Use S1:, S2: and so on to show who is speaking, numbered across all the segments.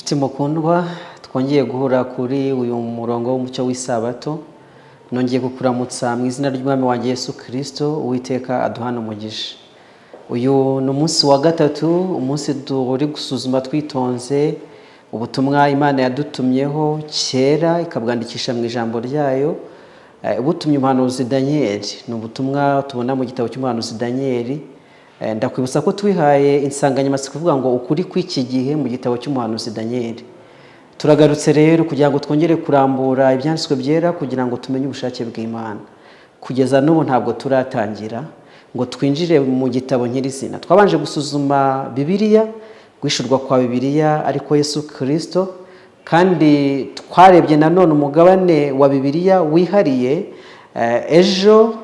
S1: Nshuti mukundwa, twongeye guhura kuri uyu murongo w'umucyo w'isabato. Nongeye kukuramutsa mu izina ry'Umwami wanjye Yesu Kirisito. Uwiteka aduhana umugisha. Uyu ni umunsi wa gatatu, umunsi turi gusuzuma twitonze ubutumwa Imana yadutumyeho kera, ikabwandikisha mu ijambo ryayo, butumye umuhanuzi Daniyeli. Ni ubutumwa tubona mu gitabo cy'umuhanuzi Daniyeli. Ndakwibutsa ko twihaye insanganyamatsiko ivuga ngo "Ukuri kw'iki gihe mu gitabo cy'umuhanuzi Daniyeli". Turagarutse rero kugira ngo twongere kurambura ibyanditswe byera, kugira ngo tumenye ubushake bw'Imana. Kugeza n'ubu ntabwo turatangira ngo twinjire mu gitabo nyirizina. Twabanje gusuzuma Bibiliya, guhishurwa kwa Bibiliya, ariko Yesu Kirisito, kandi twarebye nanone umugabane wa Bibiliya wihariye. Ejo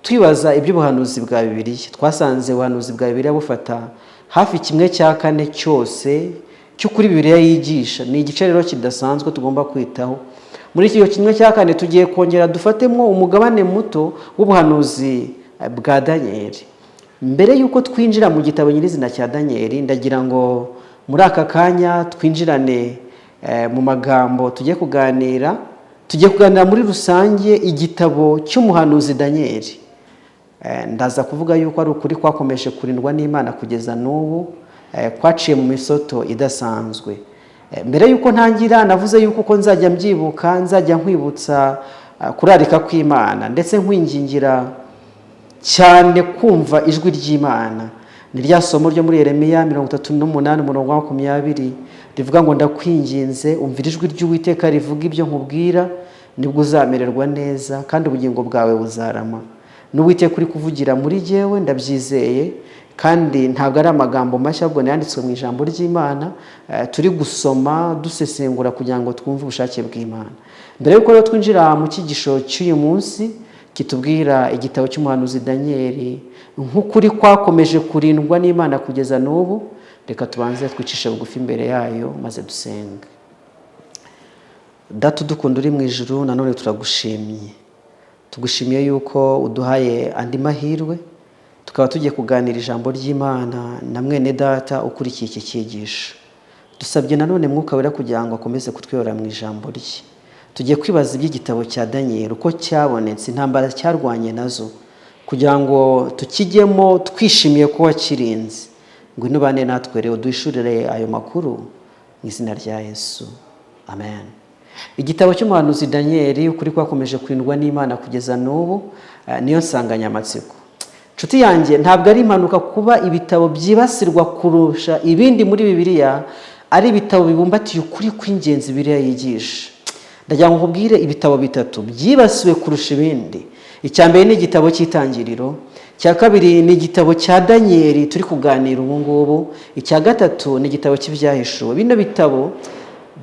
S1: twibaza iby'ubuhanuzi bwa Bibiliya. Twasanze ubuhanuzi bwa Bibiliya bufata hafi kimwe cya kane cyose cy'ukuri Bibiliya yigisha. Ni igice rero kidasanzwe tugomba kwitaho. Muri iki kimwe cya kane tugiye kongera dufatemo umugabane muto w'ubuhanuzi bwa Daniyeli. Mbere y'uko twinjira mu gitabo nyirizina cya Daniyeli, ndagira ngo muri aka kanya twinjirane mu magambo tugiye kuganira. Tugiye kuganira muri rusange igitabo cy'umuhanuzi Daniyeli. Ndaza kuvuga yuko ari ukuri kwakomeje kurindwa n'Imana kugeza n'ubu, kwaciye mu misoto idasanzwe. Mbere y'uko ntangira, navuze yuko uko nzajya mbyibuka nzajya nkwibutsa kurarika kw'Imana, ndetse nkwingingira cyane kumva ijwi ry'Imana. Ni rya somo ryo muri Yeremiya 38 umurongo wa 20 rivuga ngo: "Ndakwinginze, umvira ijwi ry'Uwiteka rivuga ibyo nkubwira, nibwo uzamererwa neza kandi ubugingo bwawe buzarama." N'Uwiteka uri kuvugira muri jyewe, ndabyizeye, kandi ntabwo ari amagambo mashya, ahubwo yanditswe mu ijambo ry'Imana, turi gusoma dusesengura kugira ngo twumve ubushake bw'Imana. Mbere y'uko rero twinjira mu cyigisho cy'uyu munsi kitubwira igitabo cy'umuhanuzi Daniyeli nk'ukuri kwakomeje kurindwa n'Imana kugeza n'ubu, reka tubanze twicishe bugufi imbere yayo maze dusenge. Data udukunda uri mu ijuru, nanone turagushimye. Tugushimiye yuko uduhaye andi mahirwe, tukaba tugiye kuganira ijambo ry'Imana na mwene data ukurikiye iki cyigisho. Dusabye nanone Mwuka Wera kugira ngo akomeze kutwiyora mu ijambo rye. Tugiye kwibaza iby'igitabo cya Daniyeli, uko cyabonetse, intambara cyarwanye nazo, kugira ngo tukijyemo twishimiye ko wakirinze. Ngwino ubane natwe rero, duhishurire ayo makuru mu izina rya Yesu, amen. Igitabo cy'umuhanuzi Daniyeli, ukuri kwakomeje kurindwa n'Imana kugeza n'ubu, niyo nsanganyamatsiko. Nshuti yanjye, ntabwo ari impanuka kuba ibitabo byibasirwa kurusha ibindi muri Bibiliya ari ibitabo bibumbatiye ukuri kw'ingenzi Bibiliya yigisha. Ndagira ngo nkubwire ibitabo bitatu byibasiwe kurusha ibindi. Icya mbere ni igitabo cy'Itangiriro, icya kabiri ni igitabo cya Daniyeli turi kuganira ubu ngubu, icya gatatu ni igitabo cy'Ibyahishuwe. Bino bitabo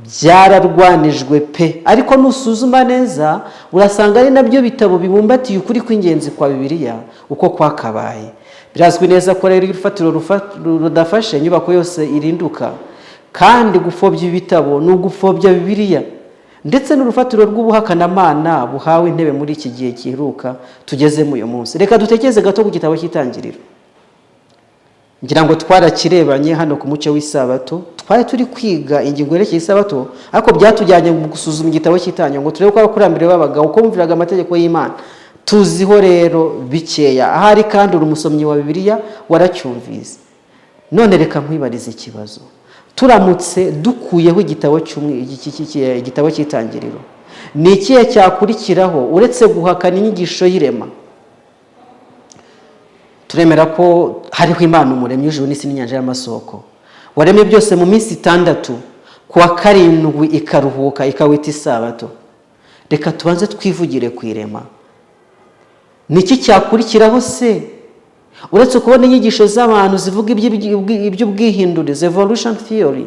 S1: byararwanijwe pe, ariko nusuzuma neza urasanga ari nabyo bitabo bibumbatiye ukuri kw'ingenzi kwa Bibiliya uko kwakabaye. Birazwi neza ko rero iyo urufatiro rudafashe, inyubako yose irinduka. Kandi gupfobya ibitabo ni ugupfobya Bibiliya, ndetse n'urufatiro rw'ubuhakanamana buhawe intebe muri iki gihe giheruka tugezemo uyu munsi. Reka dutekereze gato ku gitabo cy'Itangiriro. Ngira ngo twarakirebanye hano ku mucyo w'isabato. Twari turi kwiga ingingo yerekeye isabato, ariko byatujyanye mu gusuzuma igitabo cy'Itangiriro ngo turebe ko abakurambere babaga uko bumviraga amategeko y'Imana. Tuziho rero bikeya ahari, kandi uri umusomyi wa Bibiliya, waracyumvise. None reka nkwibarize ikibazo: turamutse dukuyeho igitabo cy'Itangiriro, ni ikihe cyakurikiraho uretse guhakana inyigisho y'irema? Turemera ko hariho Imana umuremyi w'ijuru n'isi n'inyanja y'amasoko, waremye byose mu minsi 6, ku wa karindwi ikaruhuka, ikawita isabato. Reka tubanze twivugire ku irema. Ni iki cyakurikiraho se uretse kubona inyigisho z'abantu zivuga iby'ubwihindurize, evolution theory?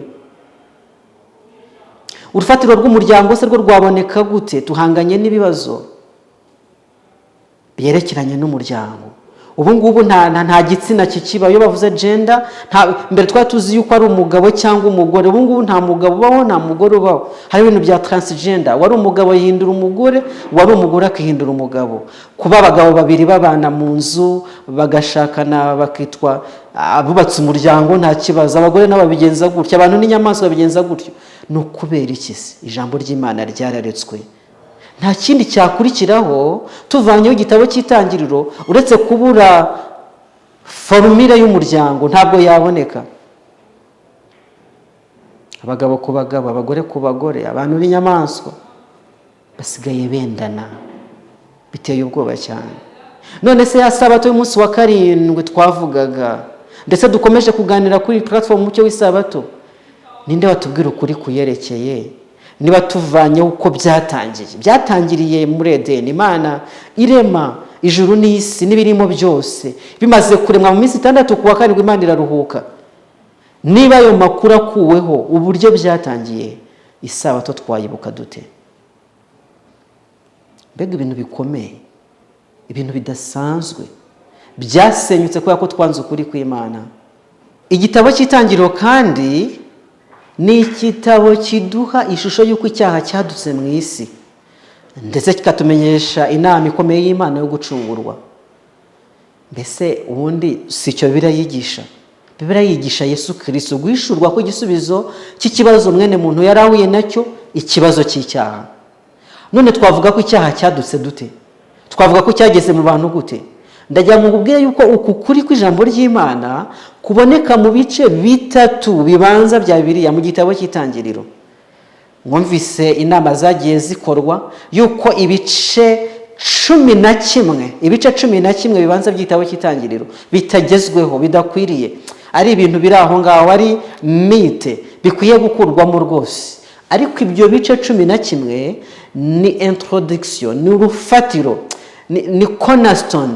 S1: Urufatiro rw'umuryango se rwo rwaboneka gute? Tuhanganye n'ibibazo byerekeranye n'umuryango. Ubu ngubu nta gitsina kikiba. Iyo bavuze gender, mbere twari tuzi yuko ari umugabo cyangwa umugore. Ubu ngubu nta mugabo ubaho, nta mugore ubaho. Hari ibintu bya transgender: wari umugabo yihindura umugore, wari umugore akihindura umugabo. Kuba abagabo babiri babana mu nzu, bagashakana, bakitwa abubatse umuryango, nta kibazo. Abagore nabo babigenza gutyo, abantu n'inyamaswa babigenza gutyo. Ni ukubera iki se? Ijambo ry'Imana ryararetswe. Nta kindi cyakurikiraho tuvanyeho igitabo cy'Itangiriro uretse kubura formule y'umuryango. Ntabwo yaboneka. Abagabo ku bagabo, abagore ku bagore, abantu n'inyamaswa basigaye bendana, biteye ubwoba cyane. None se ya sabato y'umunsi wa karindwi twavugaga, ndetse dukomeje kuganira kuri platform Umucyo w'Isabato, ninde watubwira ukuri kuyerekeye? Niba tuvanyeho uko byatangiye, byatangiriye muri Edeni, Imana irema ijuru n'isi n'ibirimo byose. Bimaze kuremwa mu minsi 6, ku wa karindwi Imana iraruhuka. Niba ayo makuru akuweho, uburyo byatangiye, isabato twayibuka dute? Mbega ibintu bikomeye, ibintu bidasanzwe byasenyutse kubera ko twanze ukuri kw'Imana! Igitabo cy'Itangiriro kandi ni igitabo kiduha ishusho y'uko icyaha cyadutse mu isi, ndetse kikatumenyesha inama ikomeye y'Imana yo gucungurwa. Mbese ubundi si icyo Bibiliya yigisha? Bibiliya yigisha Yesu Kirisito, guhishurwa ko igisubizo cy'ikibazo mwene muntu yari ahuye nacyo, ikibazo cy'icyaha. None twavuga ko icyaha cyadutse dute? Twavuga ko cyageze mu bantu gute? Ndagira ngo nkubwire yuko uku kuri kw'ijambo ry'Imana kuboneka mu bice bitatu bibanza bya Bibiliya, mu gitabo cy'Itangiriro. Mwumvise inama zagiye zikorwa yuko ibice 11, ibice 11 bibanza by'igitabo cy'Itangiriro bitagezweho, bidakwiriye, ari ibintu biri aho ngaho, ari mythe, bikwiye gukurwamo rwose. Ariko ibyo bice 11 ni introduction, ni urufatiro, ni cornerstone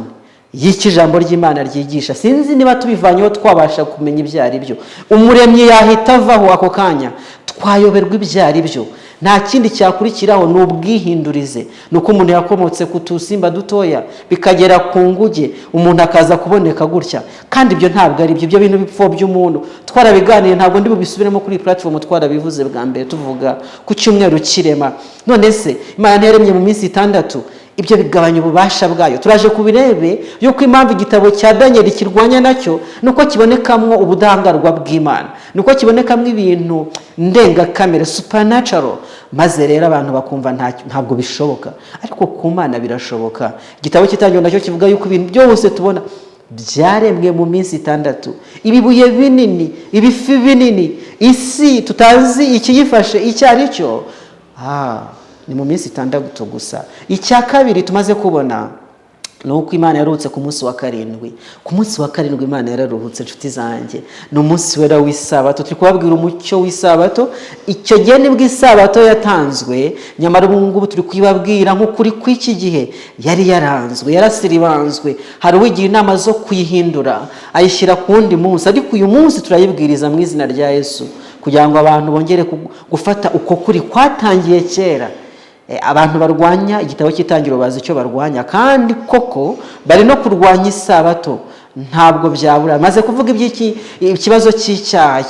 S1: y'iki jambo ry'Imana ryigisha. Sinzi niba tubivanyeho twabasha kumenya ibyo ari byo. Umuremyi yahita avaho ako kanya, twayoberwa ibyo ari byo. Nta kindi cyakurikiraho, ni ubwihindurize, ni uko umuntu yakomotse ku tusimba dutoya, bikagera ku nguge, umuntu akaza kuboneka gutya. Kandi ibyo ntabwo ari byo. Ibyo bintu bipfobya umuntu. Twarabiganiye, ntabwo ndi bubisubiremo kuri iyi platform. Twarabivuze bwa mbere tuvuga ku cyumweru kirema. None se Imana ntiyaremye mu minsi 6? Ibyo bigabanya ububasha bwayo. Turaje kubirebe yuko impamvu igitabo cya Daniel kirwanya nacyo ni uko kibonekamwo ubudahangarwa bw'Imana, ni uko kibonekamo ibintu ndengakamere, supernatural. Maze rero abantu bakumva ntabwo bishoboka, ariko ku Mana birashoboka. Igitabo cy'Itangiriro nacyo kivuga yuko ibintu byose tubona byaremwe mu minsi 6: ibibuye binini, ibifi binini, isi tutazi ikiyifashe icyo ari cyo. Ni mu minsi 6 gusa. Icya kabiri tumaze kubona ni uko Imana yaruhutse ku munsi wa karindwi. Ku munsi wa karindwi Imana yararuhutse. Inshuti zanjye, ni umunsi wera w'isabato. Turi kubabwira umucyo w'isabato. Icyo gihe nibwo isabato yatanzwe, nyamara ubu ngubu turi kuyibabwira nk'ukuri kw'iki gihe. Yari yaranzwe, yarasiribanzwe. Hari uwigira inama zo kuyihindura, ayishyira ku wundi munsi, ariko uyu munsi turayibwiriza mu izina rya Yesu kugira ngo abantu bongere gufata uko kuri kwatangiye kera. Abantu barwanya igitabo cy'Itangiriro bazi icyo barwanya, kandi koko bari no kurwanya isabato, ntabwo byabura. Maze kuvuga iby'iki ikibazo cy'icyaha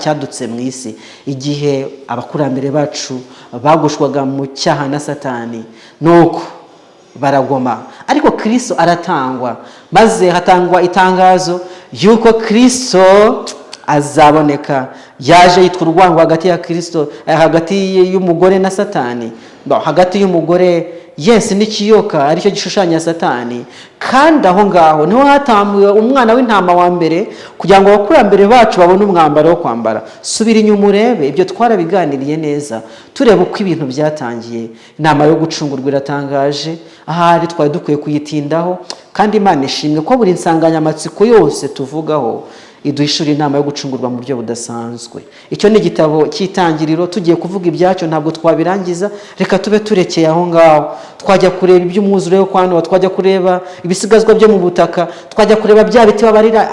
S1: cyadutse mu isi igihe abakurambere bacu bagushwaga mu cyaha na Satani, nuko baragoma, ariko Kirisito aratangwa, maze hatangwa itangazo y'uko Kirisito azaboneka. Yaje yitwa urwango hagati ya Kirisito, hagati y'umugore na Satani, no, hagati y'umugore, yes, n'ikiyoka aricyo gishushanya Satani. Kandi aho ngaho niho hatambiwe umwana w'intama wa mbere kugira ngo abakurambere bacu babone umwambaro wo kwambara. Subira inyuma urebe ibyo, twarabiganiriye neza, tureba uko ibintu byatangiye. Inama yo gucungurwa iratangaje, ahari twari dukwiye kuyitindaho. Kandi Imana ishimwe ko buri nsanganyamatsiko yose tuvugaho iduhishura inama yo gucungurwa mu buryo budasanzwe. Icyo ni igitabo cy'Itangiriro. Tugiye kuvuga ibyacyo ntabwo twabirangiza, reka tube turekeye aho ngaho. Twajya kureba iby'umwuzure wo kwa Nowa, twajya kureba ibisigazwa byo mu butaka, twajya kureba bya biti babarira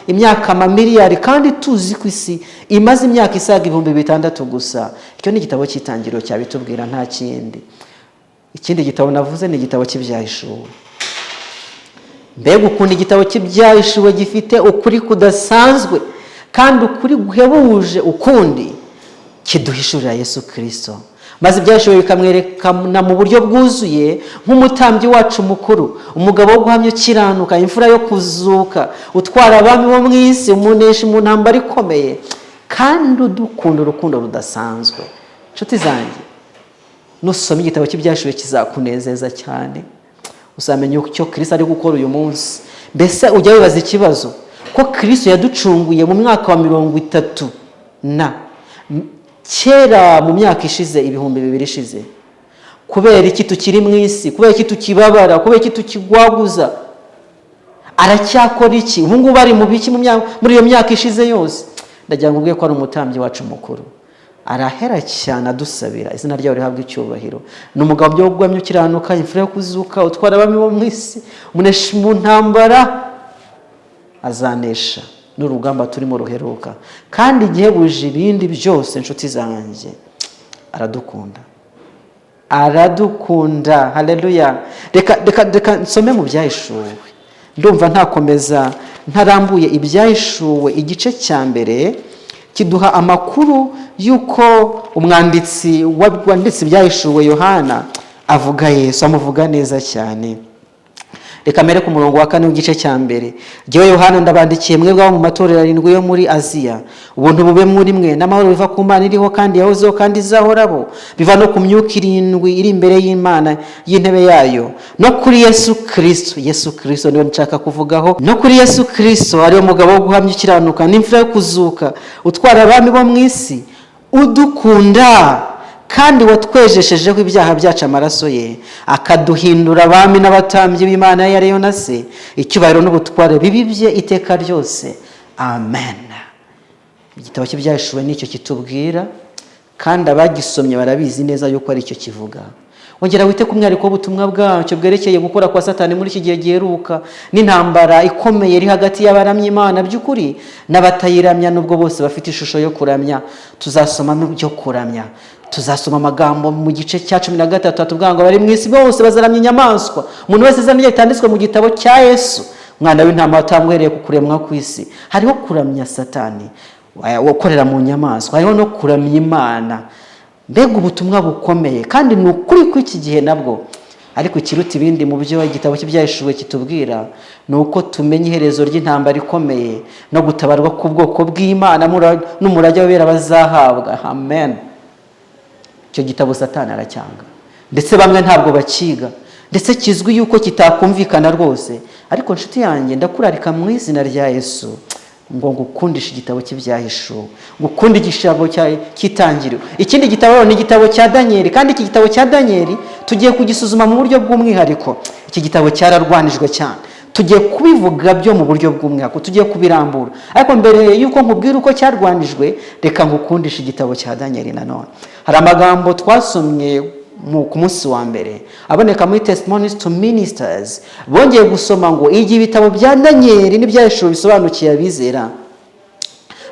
S1: imyaka amamiliyari, kandi tuzi ko isi imaze imyaka isaga 6000 gusa. Icyo ni igitabo cy'Itangiriro cyabitubwira, nta kindi. Ikindi gitabo navuze ni igitabo cy'Ibyahishuwe. Mbega ukuntu igitabo cy'Ibyahishuwe gifite ukuri kudasanzwe kandi ukuri guhebuje, ukundi kiduhishurira Yesu Kirisito, maze Ibyahishuwe bikamwerekana mu buryo bwuzuye nk'umutambyi wacu mukuru, umugabo wo guhamya ukiranuka, imfura yo kuzuka, utwara abami bo mu isi, umuneshi mu ntambara ikomeye, kandi udukunda urukundo rudasanzwe. Inshuti zanjye, nusoma igitabo cy'Ibyahishuwe kizakunezeza cyane, uzamenya icyo Kirisito ari gukora uyu munsi. Mbese ujya wibaza ikibazo ko Kirisito yaducunguye mu mwaka wa 30 na kera, mu myaka ishize 2000 ishize, kubera iki tukiri mu isi? Kubera iki tukibabara? Kubera iki tukigwaguza? Aracyakora iki ubu ngubu? Ari mu biki muri iyo myaka ishize yose? Ndagira ngo ubwe ko ari umutambyi wacu mukuru, arahera cyane adusabira, izina ryawe rihabwa icyubahiro. Ni umugabo byo guhamya ukiranuka, imfura yo kuzuka, utwara abami bo mu isi, umuneshi mu ntambara, azanesha n'urugamba turimo ruheruka. Kandi igihebuje ibindi byose, inshuti zanjye, aradukunda, aradukunda. Haleluya! Reka, reka, reka nsome mu Byahishuwe. Ndumva ntakomeza ntarambuye. Ibyahishuwe igice cya mbere kiduha amakuru y'uko umwanditsi wanditse Ibyahishuwe, Yohana, avuga Yesu, amuvuga neza cyane. Reka mbere ku murongo wa 4 w'igice cya mbere: "Jyewe Yohana ndabandikiye mwebwe abo mu matorero arindwi yo muri Aziya. Ubuntu bube muri mwe n'amahoro biva ku Mana iriho kandi yahozeho kandi izahoraho, biva no ku myuka irindwi iri imbere y'Imana y'intebe yayo, no kuri Yesu Kirisito." Yesu Kirisito niwe nshaka kuvugaho. "No kuri Yesu Kirisito, ariwe mugabo wo guhamya ukiranuka n'imfura yo kuzuka, utwara abami bo mu isi, udukunda kandi watwejeshejeho ibyaha byacu amaraso ye, akaduhindura abami n'abatambyi b'Imana ye ariyo na Se, icyubahiro n'ubutware bibe ibye iteka ryose. Amen." Igitabo cy'Ibyahishuwe nicyo kitubwira, kandi abagisomye barabizi neza yuko ari cyo kivuga. Wongera wite ku mwihariko w'ubutumwa bwacyo bwerekeye gukora kwa Satani muri iki gihe giheruka n'intambara ikomeye iri hagati y'abaramya Imana by'ukuri n'abatayiramya, nubwo bose bafite ishusho yo kuramya. Tuzasomamo ibyo kuramya, tuzasoma amagambo mu gice cya 13 atubwira ngo abari mu isi bose bazaramya inyamaswa, umuntu wese izina rye ritanditswe mu gitabo cya Yesu Umwana w'Intama watamwereye ku kuremwa ku isi. Hariho kuramya Satani ukorera mu nyamaswa, hariho no kuramya Imana. Mbega ubutumwa bukomeye! Kandi ni ukuri kw'iki gihe nabwo. Ariko ikiruta ibindi mu byo igitabo cy'Ibyahishuwe kitubwira ni uko tumenya iherezo ry'intambara ikomeye no gutabarwa k'ubwoko bw'Imana n'umurage w'abera bazahabwa. Amen. Icyo gitabo Satani aracyanga, ndetse bamwe ntabwo bakiga, ndetse kizwi yuko kitakumvikana rwose. Ariko nshuti yanjye, ndakurarika mu izina rya Yesu ngo ngukundishe igitabo cy'Ibyahishuwe, ngukunde igitabo cy'Itangiriro. Ikindi gitabo ni igitabo cya Daniyeli, kandi iki gitabo cya Daniyeli tugiye kugisuzuma mu buryo bw'umwihariko. Iki gitabo cyararwanijwe cyane, tugiye kubivuga byo mu buryo bw'umwihariko, tugiye kubirambura. Ariko mbere y'uko nkubwira uko cyarwanijwe, reka ngukundishe igitabo cya Daniyeli nanone. Hari amagambo twasomye ku munsi wa mbere aboneka muri Testimonies to Ministers. Bongeye gusoma ngo igihe ibitabo bya Daniyeli n'Ibyahishuwe bisobanukiye abizera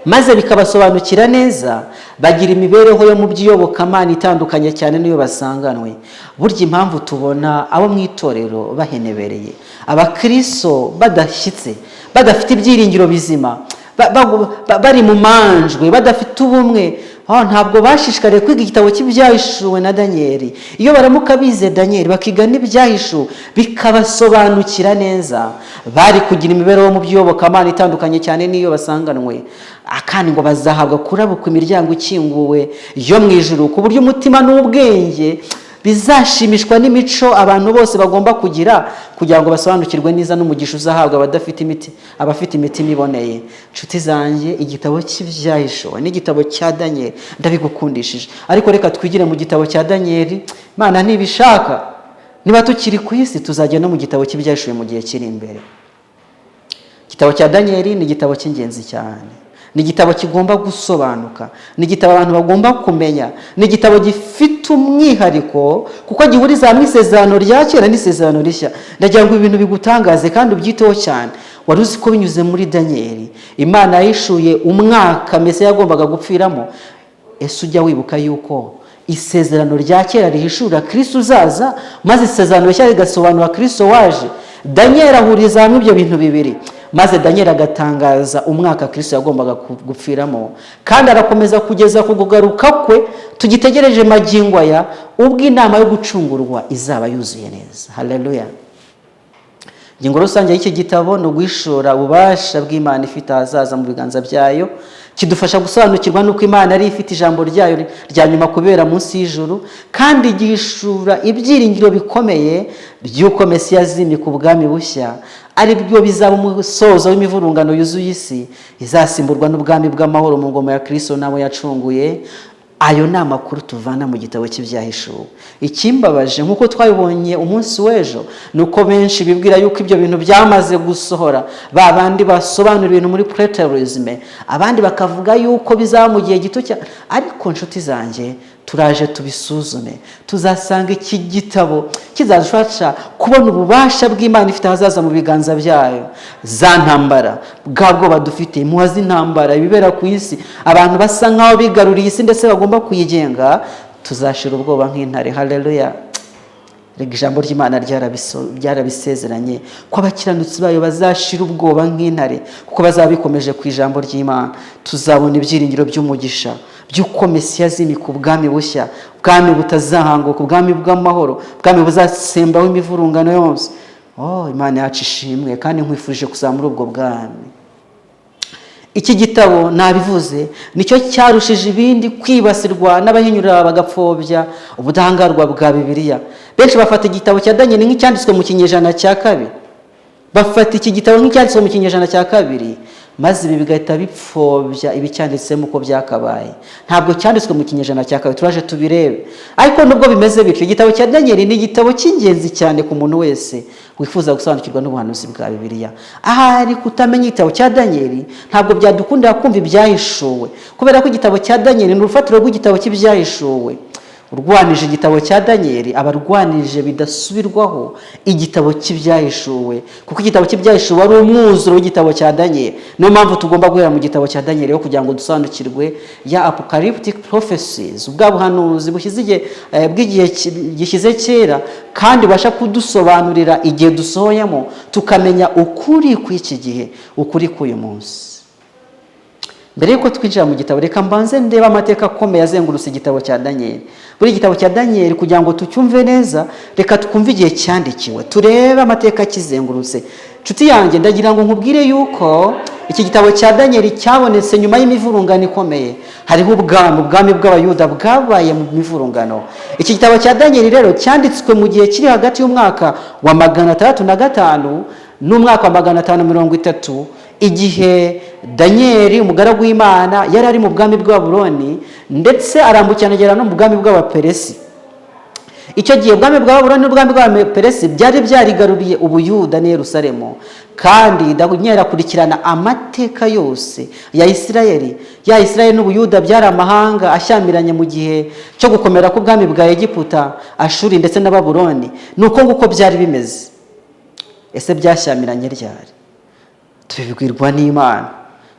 S1: maze bikabasobanukira neza, bagira imibereho yo mu by'iyobokamana itandukanye cyane n'iyo basanganwe. Burya impamvu tubona abo mu itorero bahenebereye, abakristo badashyitse, badafite ibyiringiro bizima, bari mu manjwe, badafite ubumwe, ntabwo bashishikariye kwiga igitabo cy'Ibyahishuwe na Daniyeli. Iyo baramuka bize Daniyeli, bakiga n'Ibyahishuwe, bikabasobanukira neza, bari kugira imibereho mu by'iyobokamana itandukanye cyane n'iyo basanganwe. Kandi ngo bazahabwa kurabukwa imiryango ikinguwe yo mu ijuru, ku buryo umutima n'ubwenge bizashimishwa n'imico abantu bose bagomba kugira kugira ngo basobanukirwe neza n'umugisha uzahabwa abadafite imiti, abafite imitima iboneye. Inshuti zanjye, igitabo cy'Ibyahishuwe n'igitabo cya Daniyeli ndabigukundishije. Ariko reka twigire mu gitabo cya Daniyeli. Imana ntibishaka, niba tukiri ku isi, tuzajya no mu gitabo cy'Ibyahishuwe mu gihe kiri imbere. Igitabo cya Daniyeli ni igitabo cy'ingenzi cyane, ni igitabo kigomba gusobanuka, ni igitabo abantu bagomba kumenya, ni igitabo gifite umwihariko kuko gihuriza hamwe isezerano rya kera n'isezerano rishya. Ndagira ngo ibintu bigutangaze kandi ubyiteho cyane. Wari uzi ko binyuze muri Daniyeli Imana yahishuye umwaka Mesiya yagombaga gupfiramo? Ese ujya wibuka yuko isezerano rya kera rihishura Kristo uzaza, maze isezerano rishya rigasobanura Kristo waje? Daniel ahuriza hamwe ibyo bintu bibiri, maze Daniel agatangaza umwaka Kristo yagombaga gupfiramo, kandi arakomeza kugeza ku kugaruka kwe tugitegereje magingo aya, ubwo inama yo gucungurwa izaba yuzuye neza. Haleluya! Ingingo rusange y'iki gitabo ni uguhishura ububasha bw'Imana ifite ahazaza mu biganza byayo. Kidufasha gusobanukirwa n'uko Imana ari ifite ijambo ryayo rya nyuma kubera munsi y'ijuru, kandi gihishura ibyiringiro bikomeye by'uko Mesiya azimika ubwami bushya, ari byo bizaba umusozo w'imivurungano yuzuye isi, izasimburwa n'ubwami bw'amahoro mu ngoma ya Kristo n'abo yacunguye. Ayo ni amakuru tuvana mu gitabo cy'Ibyahishuwe. Ikimbabaje, nk'uko twabibonye umunsi w'ejo, ni uko benshi bibwira yuko ibyo bintu byamaze gusohora, ba bandi basobanura ibintu muri preterisme, abandi bakavuga yuko bizaba mu gihe gito cyane. Ariko nshuti zanjye, turaje tubisuzume, tuzasanga iki gitabo kizadufasha kubona ububasha bw'Imana ifite ahazaza mu biganza byayo. Za ntambara, bwa bwoba dufite, impuha z'intambara, ibibera ku isi, abantu basa nk'aho bigaruriye isi ndetse bagomba kuyigenga, tuzashira ubwoba nk'intare. Haleluya! Rega ijambo ry'Imana ryarabisezeranye ko abakiranutsi bayo bazashira ubwoba nk'intare, kuko bazaba bikomeje ku ijambo ry'Imana. Tuzabona ibyiringiro by'umugisha by'uko Mesiya azimika ubwami bushya, ubwami butazahanguka, ubwami bw'amahoro, ubwami buzatsembaho imivurungano yose. Oh, Imana yacu ishimwe, kandi nkwifurije kuzamura ubwo bwami. Iki gitabo, nabivuze, nicyo cyarushije ibindi kwibasirwa n'abahinyura bagapfobya ubudahangarwa bwa Bibiliya. Benshi bafata igitabo cya Daniel nk'icyanditswe mu kinyejana cya kabiri, bafata iki gitabo nk'icyanditswe mu kinyejana cya kabiri, maze ibi bigahita bipfobya ibicyanditsemo uko byakabaye. Ntabwo cyanditswe mu kinyejana cya kabiri, turaje tubirebe. Ariko nubwo bimeze bityo, igitabo cya Daniel ni igitabo cy'ingenzi cyane ku muntu wese wifuza gusobanukirwa n'ubuhanuzi bwa Bibiliya. Ahari kutamenya igitabo cya Daniel ntabwo byadukundira kumva Ibyahishuwe, kubera ko igitabo cya Daniel ni urufatiro rw'igitabo cy'Ibyahishuwe. Urwanije igitabo cya Daniel aba arwanije bidasubirwaho igitabo cy'Ibyahishuwe, kuko igitabo cy'Ibyahishuwe ari umwuzuro w'igitabo cya Daniel. Niyo mpamvu tugomba guhera mu gitabo cya Daniel rero kugira ngo dusobanukirwe ya apocalyptic prophecies, ubwa buhanuzi bushyize igihe, bw'igihe gishyize kera, kandi bubasha kudusobanurira igihe dusohoyemo, tukamenya ukuri kw'iki gihe, ukuri k'uyu munsi. Mbere y'uko twinjira mu gitabo, reka mbanze ndebe amateka akomeye azengurutse igitabo cya Daniel. Buri gitabo cya Daniel, kugira ngo tucyumve neza, reka twumve igihe cyandikiwe, turebe amateka akizengurutse. Nshuti yanjye, ndagira ngo nkubwire yuko iki gitabo cya Daniel cyabonetse nyuma y'imivurungano ikomeye. Hariho ubwami bw'Abayuda bwabaye mu mivurungano. Iki gitabo cya Daniel rero cyanditswe mu gihe kiri hagati y'umwaka wa 605 n'umwaka wa 530, igihe Daniel, umugaragu w'Imana, yari ari mu bwami bw'Ababuloni, ndetse arambukirana agera no mu bwami bw'Abaperesi. Icyo gihe ubwami bwa Babuloni n'ubwami bw'Abaperesi byari byarigaruriye Ubuyuda n'i Yerusalemu, kandi Daniel akurikirana amateka yose ya Isirayeli. Ya Isirayeli n'Ubuyuda byari amahanga ashyamiranye mu gihe cyo gukomera k'ubwami bwa Egiputa, Ashuri ndetse na Babuloni. Ni uko nguko byari bimeze. Ese byashyamiranye ryari? Tubibwirwa n'Imana.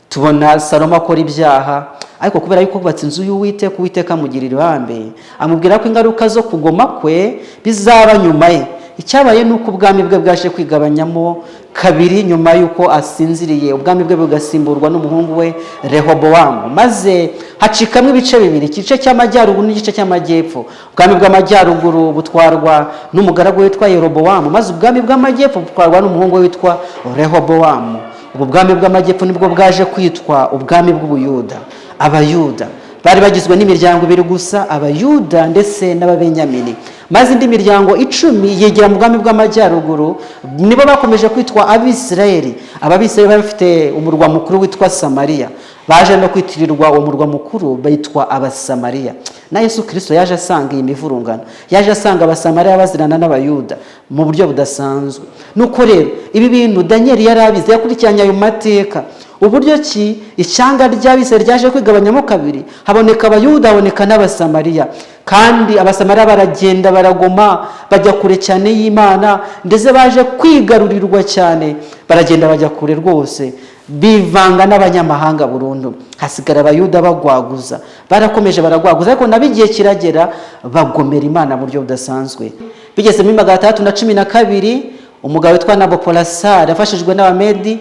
S1: Tubona Salomo akora ibyaha, ariko kubera yuko hubatse inzu y'Uwiteka, Uwiteka amugirira ibambe, amubwira ko ingaruka zo kugoma kwe bizaba nyuma ye. Icyabaye ni uko ubwami bwe bwaje kwigabanyamo kabiri nyuma y'uko asinziriye, ubwami bwe bugasimburwa n'umuhungu we Rehobowamu, maze hacikamo ibice bibiri, igice cy'amajyaruguru n'igice cy'amajyepfo. Ubwami bw'amajyaruguru butwarwa n'umugaragu witwa Yerobowamu, maze ubwami bw'amajyepfo butwarwa n'umuhungu we witwa Rehobowamu. Ubu bwami bw'amajyepfo nibwo bwaje kwitwa ubwami bw'Ubuyuda. Abayuda bari bagizwe n'imiryango ibiri gusa, Abayuda ndetse n'Ababenyamini, maze indi miryango 10 yigira mu bwami bw'amajyaruguru. Nibo bakomeje kwitwa Abisirayeli. Abisirayeli bari bafite umurwa mukuru witwa Samariya. Baje no kwitirirwa uwo murwa mukuru, bitwa Abasamariya. Na Yesu Kirisito yaje asanga iyi mivurungano, yaje asanga Abasamariya bazirana n'Abayuda mu buryo budasanzwe. Nuko rero ibi bintu Daniel yari abizi, yakurikiranye ayo mateka, uburyo ki ishyanga ry'Abisirayeli ryaje kwigabanyamo kabiri, haboneka Abayuda, haboneka n'Abasamariya. Kandi Abasamariya baragenda baragoma, bajya kure cyane y'Imana, ndetse baje kwigarurirwa cyane, baragenda bajya kure rwose, bivanga n'abanyamahanga burundu. Hasigara Abayuda bagwaguza. Barakomeje baragwaguza, ariko nabo igihe kiragera bagomera Imana mu buryo budasanzwe. Bigeze muri 612, Umugabo witwa Nabopolassar afashijwe n'Abamedi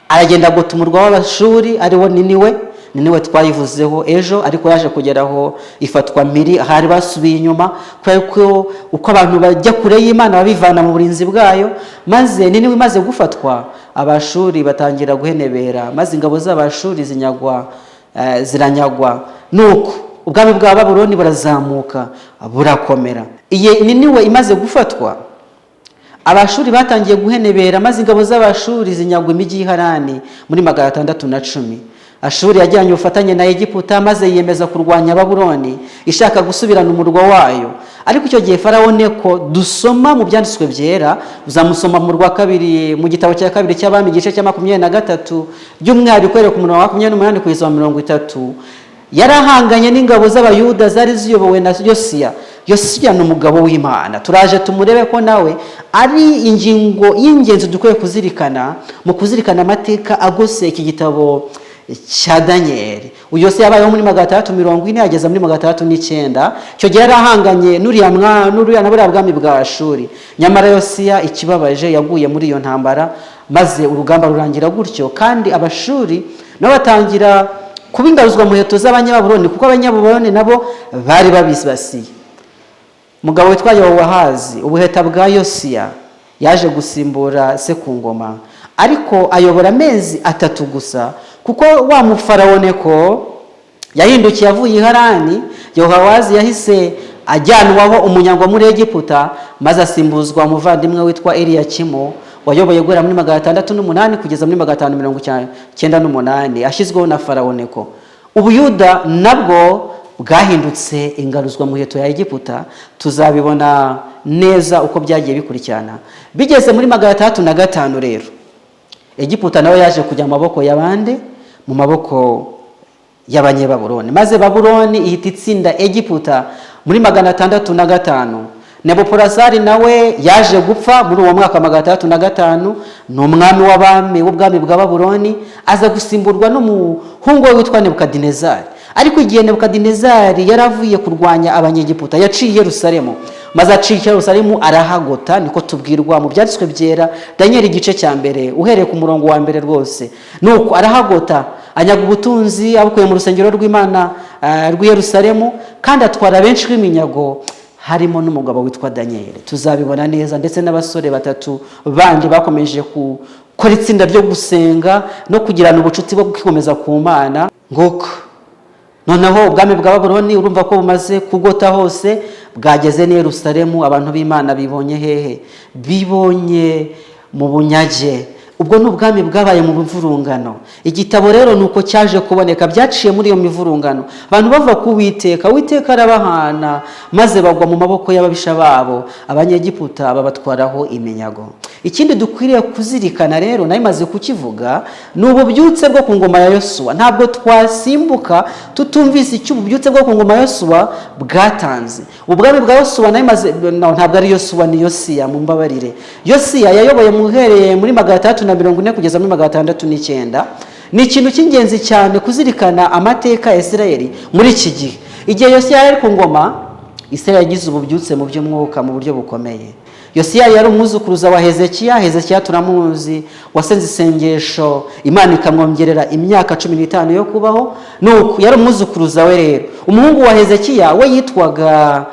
S1: aragenda agota umurwa w'Abashuri, ariwo Niniwe. Niniwe twayivuzeho ejo, ariko yaje kugeraho ifatwa mpiri, ahari basubiye inyuma, kubera ko uko abantu bajya kure y'Imana babivana mu burinzi bwayo. Maze Niniwe imaze gufatwa, Abashuri batangira guhenebera, maze ingabo z'Abashuri zinyagwa, ziranyagwa. Nuko ubwami bwa Babuloni burazamuka, burakomera. Iyi Niniwe imaze gufatwa, Abashuri batangiye guhenebera, maze ingabo z'Abashuri zinyagwa imijyi y'i muri 610. Ashuri yajyanye ubufatanye na Egiputa, maze yiyemeza kurwanya Babuloni ishaka gusubirana umurwa wayo. Ariko icyo gihe Farawo Neko dusoma mu Byanditswe Byera, uzamusoma mu rwa kabiri, mu gitabo cya kabiri cy'Abami, igice cya 23, by'umwihariko uhereye ku murongo wa 28 kugeza wa 30, yarahanganye n'ingabo z'Abayuda zari ziyobowe na Yosiya. Yosiya ni umugabo w'Imana, turaje tumurebe ko nawe ari ingingo y'ingenzi dukwiye kuzirikana mu kuzirikana amateka agose iki gitabo cya Daniyeli. Uyu Yosiya yabayeho muri 640 ageza muri 609. Icyo gihe yari ahanganye n'uriya n'uriya na buriya bwami bwa Ashuri. Nyamara Yosiya, ikibabaje, yaguye muri iyo ntambara, maze urugamba rurangira gutyo, kandi Abashuri nabo batangira kuba ingaruzwamuheto z'Abanyababuloni, kuko Abanyababuloni nabo bari babibasiye. Umugabo witwa Yehowahazi, ubuheta bwa Yosiya, yaje gusimbura se ku ngoma, ariko ayobora amezi 3 gusa, kuko wa mufarawo Neko yahindukiye avuye i Harani. Yehowahazi yahise ajyanwaho umunyago muri Egiputa, maze asimbuzwa umuvandimwe witwa Eliyakimu, wayoboye guhera muri 608 kugeza muri 598, ashyizweho na Farawo Neko. Ubuyuda nabwo bwahindutse ingaruzwamuheto ya Egiputa. Tuzabibona neza uko byagiye bikurikirana. Bigeze muri 605 rero, Egiputa nawe yaje kujya mu maboko y'abandi, mu maboko y'Abanyababuloni, maze Babuloni ihita itsinda Egiputa muri 605. Nebukadinezari nawe yaje gupfa muri uwo mwaka 605. Ni umwami w'abami w'ubwami bwa Babuloni, aza gusimburwa n'umuhungu we witwa Nebukadinezari. Ariko igihe Nebukadinezari yari avuye kurwanya Abanyegiputa, yaciye i Yerusalemu, maze aciye i Yerusalemu arahagota. Niko tubwirwa mu Byanditswe Byera, Daniel igice cya mbere, uhereye ku murongo wa mbere rwose. Nuko arahagota, anyaga ubutunzi abukuye mu rusengero rw'Imana rw'i Yerusalemu, kandi atwara benshi b'iminyago, harimo n'umugabo witwa Daniel, tuzabibona neza, ndetse n'abasore batatu bandi bakomeje gukora itsinda ryo gusenga no kugirana ubucuti bwo kwikomeza ku Mana. Nguko noneho ubwami bwa Babuloni, urumva ko bumaze kugota hose, bwageze n'i Yerusalemu. Abantu b'Imana bibonye hehe? Bibonye mu bunyage. Ubwo ni ubwami bwabaye mu mivurungano. Igitabo rero ni uko cyaje kuboneka, byaciye muri iyo mivurungano, abantu bava ku Witeka, Uwiteka arabahana, maze bagwa mu maboko y'ababisha babo, Abanyegiputa, babatwaraho iminyago. Ikindi dukwiriye kuzirikana rero, nayo imaze kukivuga, ni ububyutse bwo ku ngoma ya Yosuwa. Ntabwo twasimbuka tutumvise icyo ububyutse bwo ku ngoma ya Yosuwa bwatanze. Ubwami bwa Yosuwa nayo imaze, no, ntabwo ari Yosuwa, ni Yosiya, mumbabarire. Yosiya yayoboye muhereye muri 640 kugeza muri 609. Ni ikintu cy'ingenzi cyane kuzirikana amateka ya Isirayeli muri iki gihe. Igihe Yosiya yari ku ngoma, Isirayeli yagize ububyutse mu by'umwuka mu buryo bukomeye. Yosiya yari umwuzukuruza wa Hezekiya. Hezekiya turamuzi, wasenze isengesho Imana ikamwongerera imyaka 15 yo kubaho. Nuko yari umwuzukuruza we rero. Umuhungu wa Hezekiya we yitwaga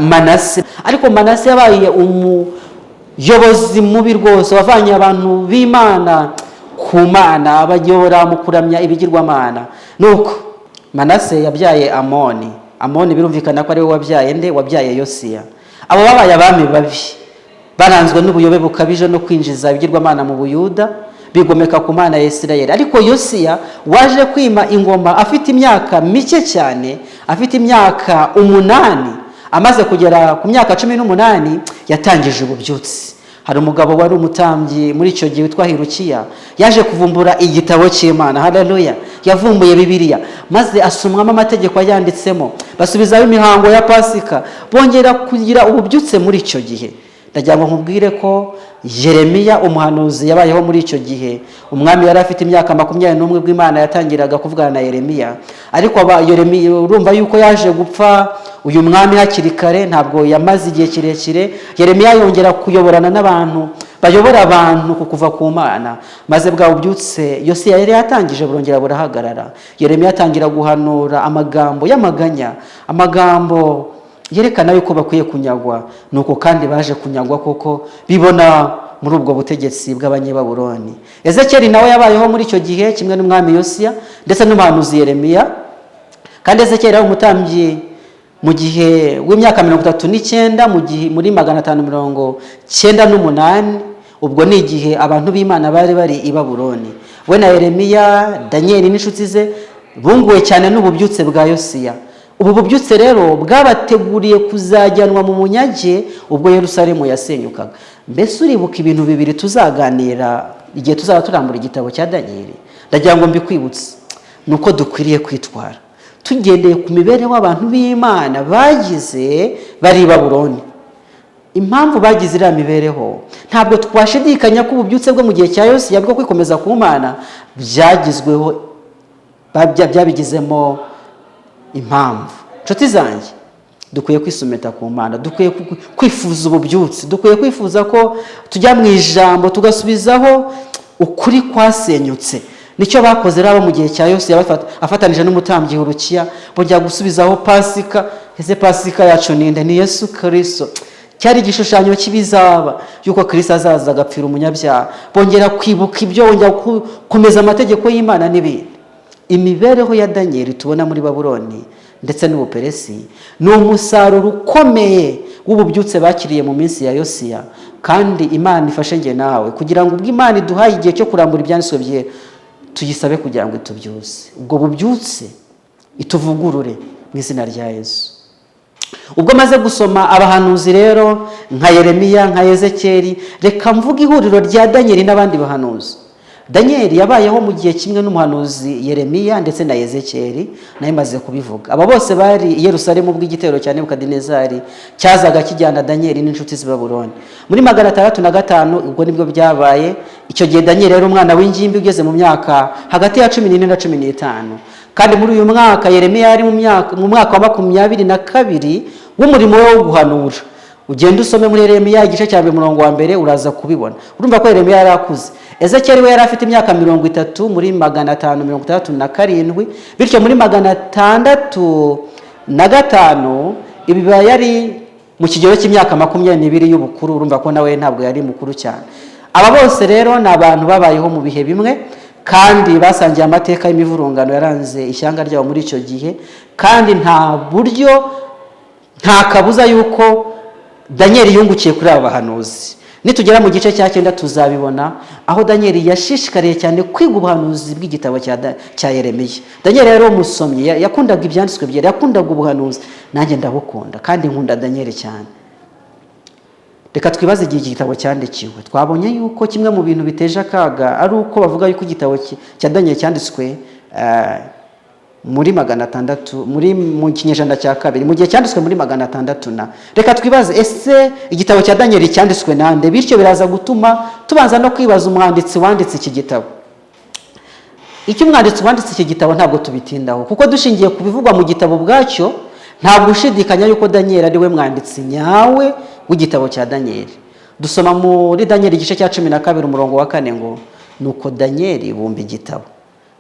S1: Manase, ariko Manase yabaye umuyobozi mubi rwose, wavanye abantu b'Imana ku Mana, abayobora mu kuramya ibigirwamana. Nuko Manase yabyaye Amoni. Amoni birumvikana ko ari we wabyaye nde? Wabyaye Yosiya. Abo babaye abami babi, baranzwe n'ubuyobe bukabije no kwinjiza ibigirwamana mu Buyuda, bigomeka ku Mana ya Isirayeli. Ariko Yosiya waje kwima ingoma afite imyaka mike cyane, afite imyaka 8, amaze kugera ku myaka 18, yatangije ububyutse. Hari umugabo wari umutambyi muri icyo gihe witwa Hirukiya, yaje kuvumbura igitabo cy'Imana. Haleluya! Yavumbuye Bibiliya, maze asomwamo amategeko ayanditsemo, basubizaho imihango ya Pasika, bongera kugira ububyutse muri icyo gihe. Ndagira ngo nkubwire ko Yeremiya umuhanuzi yabayeho muri icyo gihe. Umwami yari afite imyaka 21 ubwo Imana yatangiraga kuvugana na Yeremiya. Ariko Yeremiya, urumva yuko yaje gupfa uyu mwami hakiri kare, ntabwo yamaze igihe kirekire. Yeremiya yongera kuyoborana n'abantu Bayobora abantu ku kuva ku Mana. Maze bwa bubyutse Yosiya yari yatangije burongera burahagarara. Yeremiya atangira guhanura amagambo y'amaganya, amagambo yerekana yuko bakwiye kunyagwa. Nuko kandi baje kunyagwa koko, bibona muri ubwo butegetsi bw'Abanyebaburoni. Ezekiyeli nawe yabayeho muri icyo gihe kimwe n'umwami Yosiya ndetse n'umuhanuzi Yeremiya. Kandi Ezekiyeli yari umutambyi mu gihe w'imyaka 39, mu gihe muri 598. Ubwo ni igihe abantu b'Imana bari bari i Babuloni. We na Yeremiya, Daniyeli n'inshuti ze bunguwe cyane n'ububyutse bwa Yosiya. Ubu bubyutse rero bwabateguriye kuzajyanwa mu munyage ubwo Yerusalemu yasenyukaga. Mbese uribuka ibintu bibiri tuzaganira igihe tuzaba turambura igitabo cya Daniyeli? Ndagira ngo mbikwibutse. Ni uko dukwiriye kwitwara tugendeye ku mibereho abantu b'Imana bagize bari i Babuloni. Impamvu bagize iriya mibereho, ntabwo twashidikanya ko ububyutse bwo mu gihe cya Yosiya bwo kwikomeza ku Mana byagizweho, byabigizemo impamvu. Inshuti zanjye, dukwiye kwisumeta ku Mana, dukwiye kwifuza ububyutse, dukwiye kwifuza ko tujya mu ijambo tugasubizaho ukuri kwasenyutse. Nicyo bakoze rero mu gihe cya Yosiya, afatanije n'umutambyi Hurukiya, bongera gusubizaho Pasika. Ese Pasika yacu ninde? Ni Yesu Kirisito. Cyari igishushanyo cy'ibizaba, yuko Kirisito azaza agapfira umunyabyaha. Bongera kwibuka ibyo, bongera gukomeza amategeko y'Imana n'ibindi. Imibereho ya Daniyeli tubona muri Babuloni ndetse n'Ubuperesi ni umusaruro ukomeye w'ububyutse bakiriye mu minsi ya Yosiya. Kandi Imana ifashe njye nawe kugira ngo ubwo Imana iduhaye igihe cyo kurambura ibyanditswe byera, tuyisabe kugira ngo itubyutse, ubwo bubyutse ituvugurure mu izina rya Yesu. Ubwo maze gusoma abahanuzi rero nka Yeremiya, nka Ezekeri, reka mvuge ihuriro rya Daniyeli n'abandi bahanuzi. Daniyeli yabayeho mu gihe kimwe n'umuhanuzi Yeremiya ndetse na Ezekeri, nayo maze kubivuga. Aba bose bari i Yerusalemu ubwo igitero cya Nebukadinezari cyazaga kijyana Daniyeli n'inshuti z'i Babuloni muri 605. Ubwo nibwo byabaye. Icyo gihe Daniyeli yari umwana w'ingimbi ugeze mu myaka hagati ya 14 na 15. Kandi muri uyu mwaka Yeremiya yari mu mwaka wa 22 w'umurimo we wo guhanura. Ugenda usome muri Yeremiya igice cya mbere, umurongo wa mbere, uraza kubibona. Urumva ko Yeremiya yari akuze. Ezekiyeli we yari afite imyaka 30 muri 567. Bityo muri 605 ibi biba yari mu kigero cy'imyaka 22 y'ubukuru. Urumva ko nawe ntabwo yari mukuru cyane. Aba bose rero ni abantu babayeho mu bihe bimwe kandi basangiye amateka y'imivurungano yaranze ishyanga ryabo muri icyo gihe. Kandi nta buryo, nta kabuza yuko Daniyeli yungukiye kuri aba bahanuzi. Nitugera mu gice cya 9 tuzabibona, aho Daniyeli yashishikariye cyane kwiga ubuhanuzi bw'igitabo cya Yeremiya. Daniyeli yari umusomyi, yakundaga ibyanditswe byera, yakundaga ubuhanuzi. Nanjye ndabukunda kandi nkunda Daniyeli cyane. Reka twibaze igihe iki gitabo cyandikiwe. Twabonye yuko kimwe mu bintu biteje akaga ari uko bavuga yuko igitabo cya Daniyeli cyanditswe muri 600, mu kinyejana cya kabiri, mu gihe cyanditswe muri 600 na. Reka twibaze: ese igitabo cya Daniyeli cyanditswe nande? Bityo biraza gutuma tubanza no kwibaza umwanditsi wanditse iki gitabo. Icyo umwanditsi wanditse iki gitabo ntabwo tubitindaho, kuko dushingiye ku bivugwa mu gitabo ubwacyo, ntabwo ushidikanya yuko Daniyeli ari we mwanditsi nyawe w'igitabo cya Daniyeli. Dusoma muri Daniyeli igice cya 12, umurongo wa 4 ngo: "Nuko Daniyeli bumba igitabo."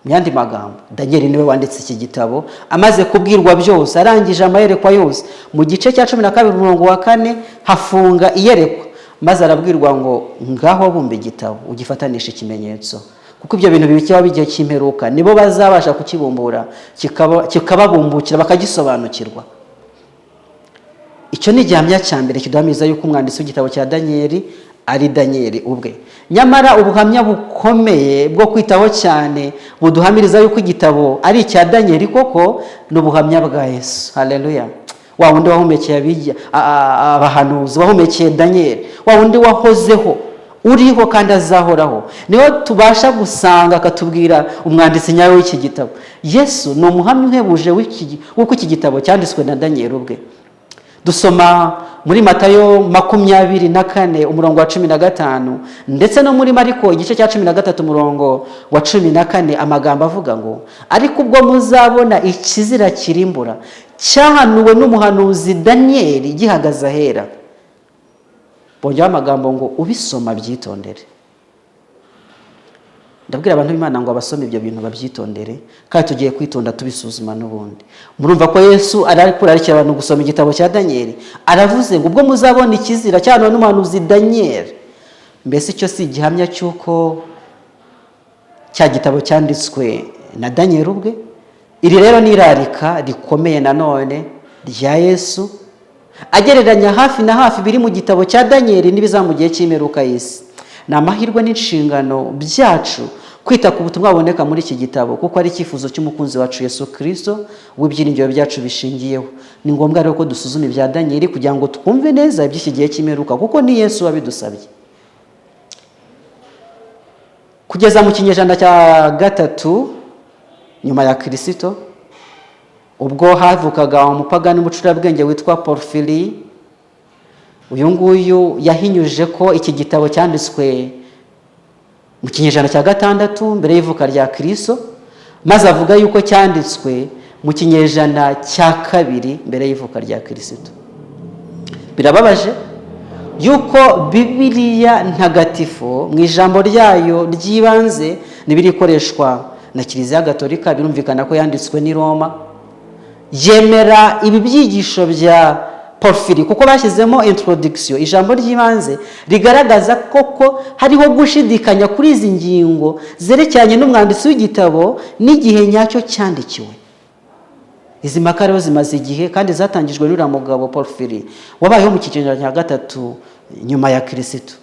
S1: Mu yandi magambo, Daniyeli niwe wanditse iki gitabo amaze kubwirwa byose, arangije amayerekwa yose. Mu gice cya 12, umurongo wa 4, hafunga iyerekwa, maze arabwirwa ngo: "Ngaho bumba igitabo, ugifatanisha ikimenyetso, kuko ibyo bintu bikibaho igihe cy'imperuka, nibo bazabasha kukibumbura, kikababumbukira bakagisobanukirwa." Icyo ni igihamya cya mbere kiduhamiriza yuko umwanditsi w'igitabo cya Daniyeli ari Daniyeli ubwe. Nyamara ubuhamya bukomeye bwo kwitaho cyane buduhamiriza yuko igitabo ari icya Daniyeli koko ni ubuhamya bwa Yesu. Haleluya! Wa wundi wahumekeye abahanuzi, wahumekeye Daniyeli, wa wundi wahozeho, uriho kandi azahoraho, niho tubasha gusanga akatubwira umwanditsi nyawe w'iki gitabo. Yesu ni umuhamya uhebuje w'uko iki gitabo cyanditswe na Daniyeli ubwe. Dusoma muri Matayo 24, umurongo wa 15, ndetse no muri Mariko igice cya 13, umurongo wa 14, amagambo avuga ngo: "Ariko ubwo muzabona ikizira kirimbura cyahanuwe n'umuhanuzi Daniyeli gihagaze ahera." Bongeraho amagambo ngo ubisoma byitondere. Ndabwira abantu b'Imana ngo abasome ibyo bintu babyitondere, kandi tugiye kwitonda tubisuzuma n'ubundi. Murumva ko Yesu ari kurarikira abantu gusoma igitabo cya Daniyeli. Aravuze ngo ubwo muzabona ikizira cyahanuwe n'umuhanuzi Daniyeli. Mbese icyo si igihamya cy'uko cya gitabo cyanditswe na Daniyeli ubwe? Iri rero ni irarika rikomeye nanone rya Yesu, agereranya hafi na hafi biri mu gitabo cya Daniyeli n'ibizaba mu gihe cy'imperuka y'isi. Ni amahirwe n'inshingano byacu kwita ku butumwa buboneka muri iki gitabo, kuko ari icyifuzo cy'umukunzi wacu Yesu Kirisito w'ibyiringiro byacu bishingiyeho. Ni ngombwa rero ko dusuzuma ibya Daniyeli kugira ngo twumve neza iby'iki gihe cy'imperuka, kuko ni Yesu wabidusabye. Kugeza mu kinyejana cya 3 nyuma ya Kirisito, ubwo havukaga umupagani w'umucurabwenge witwa Porfiri, uyu nguyu yahinyuje ko iki gitabo cyanditswe mu kinyejana cya 6 mbere y'ivuka rya Kirisito, maze avuga yuko cyanditswe mu kinyejana cya 2 mbere y'ivuka rya Kirisito. Birababaje yuko Bibiliya ntagatifu mu ijambo ryayo ry'ibanze n'ibirikoreshwa na Kiliziya Gatolika, birumvikana ko yanditswe n'i Roma, yemera ibi byigisho bya Porfiri, kuko bashyizemo introduction, ijambo ry'ibanze rigaragaza koko hariho gushidikanya kuri izi ngingo zerekeranye n'umwanditsi w'igitabo n'igihe nyacyo cyandikiwe. Izi mpaka rero zimaze igihe kandi zatangijwe n'uriya mugabo Porfiri wabayeho mu kinyejana cya 3 nyuma ya Kirisito.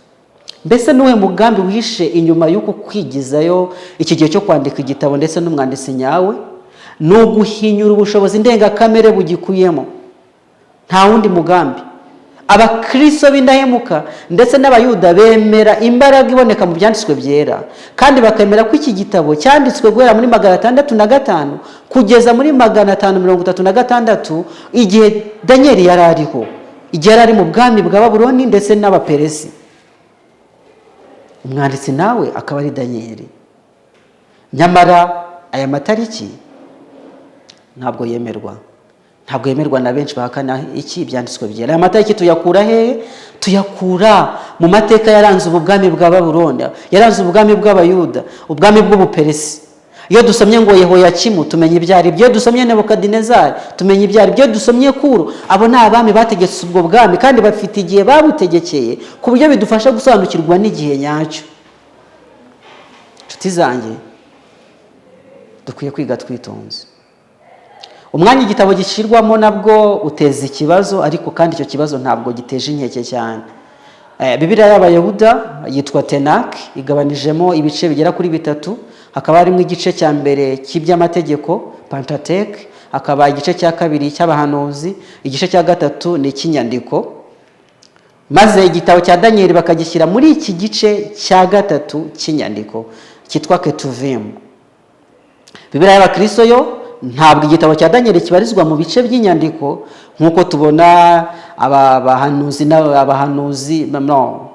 S1: Mbese n'uwe mugambi wihishe inyuma y'uku kwigizayo iki gihe cyo kwandika igitabo ndetse n'umwanditsi nyawe? Ni uguhinyura ubushobozi ndengakamere bugikuyemo, nta wundi mugambi. Abakristo b'indahemuka ndetse n'Abayuda bemera imbaraga iboneka mu byanditswe byera, kandi bakemera ko iki gitabo cyanditswe guhera muri 605 kugeza muri 536, igihe Daniyeli yari ariho, igihe yari ari mu bwami bwa Babuloni ndetse n'Abaperesi. Umwanditsi nawe akaba ari Daniyeli. Nyamara aya matariki ntabwo yemerwa, ntabwo yemerwa na benshi bahakana iki ibyanditswe byera. Aya matariki tuyakura hehe? Tuyakura mu mateka yaranze ubu bwami bwa Babuloni, yaranze ubwami bw'Abayuda, ubwami bw'Ubuperesi. Iyo dusomye ngo Yehoyakimu, tumenya ibyo ari byo. Iyo dusomye Nebukadinezari, tumenya ibyo ari byo. Iyo dusomye Kuro, abo ni abami bategetse ubwo bwami kandi bafite igihe babutegekeye, ku buryo bidufasha gusobanukirwa n'igihe nyacyo. Inshuti zanjye, dukwiye kwiga twitonze. Umwanya igitabo gishyirwamo nabwo uteza ikibazo, ariko kandi icyo kibazo ntabwo giteje inkeke cyane. Bibiliya y'Abayuda yitwa Tenaki, igabanijemo ibice bigera kuri bitatu. Hakaba harimo igice cya mbere cy'iby'amategeko, Pentateuch, hakaba igice cya kabiri cy'abahanuzi, igice cya gatatu ni icy'inyandiko. Maze igitabo cya Daniyeli bakagishyira muri iki gice cya gatatu cy'inyandiko cyitwa Ketuvim. Bibiliya y'Abakristo yo ntabwo igitabo cya Daniyeli kibarizwa mu bice by'inyandiko nk'uko tubona aba bahanuzi n'abahanuzi, no,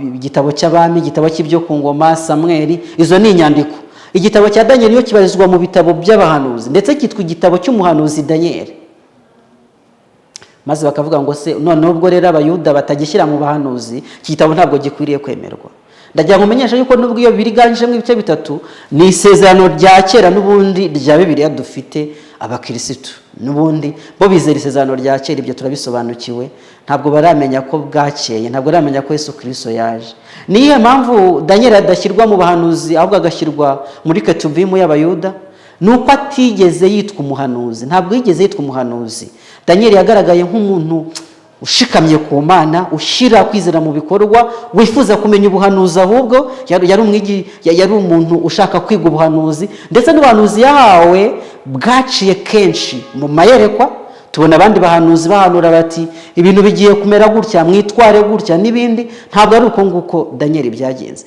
S1: igitabo cy'Abami, igitabo cy'ibyo ku ngoma, Samweli, izo ni inyandiko. Igitabo cya Daniyeli yo kibarizwa mu bitabo by'abahanuzi, ndetse cyitwa igitabo cy'umuhanuzi Daniyeli. Maze bakavuga ngo se none ubwo rero Abayuda batagishyira mu bahanuzi, iki gitabo ntabwo gikwiriye kwemerwa. Ndagira ngo umenyeshe yuko nubwo iyo biriganjemo ibice bitatu, ni isezerano rya kera n'ubundi rya Bibiliya dufite. Abakirisitu n'ubundi bo bizera isezerano rya kera, ibyo turabisobanukiwe. Ntabwo baramenya ko bwakeye, ntabwo baramenya ko Yesu Kirisito yaje. Niyo mpamvu Daniel adashyirwa mu bahanuzi, ahubwo agashyirwa muri Ketuvimu y'Abayuda, ni uko atigeze yitwa umuhanuzi, ntabwo yigeze yitwa umuhanuzi. Daniel yagaragaye nk'umuntu ushikamye ku Mana, ushyira kwizera mu bikorwa, wifuza kumenya ubuhanuzi. Ahubwo yari umuntu ushaka kwiga ubuhanuzi, ndetse n'ubuhanuzi yahawe bwaciye kenshi mu mayerekwa. Tubona abandi bahanuzi bahanura bati ibintu bigiye kumera gutya, mwitware gutya n'ibindi. Ntabwo ari uko nguko Daniel byagenze.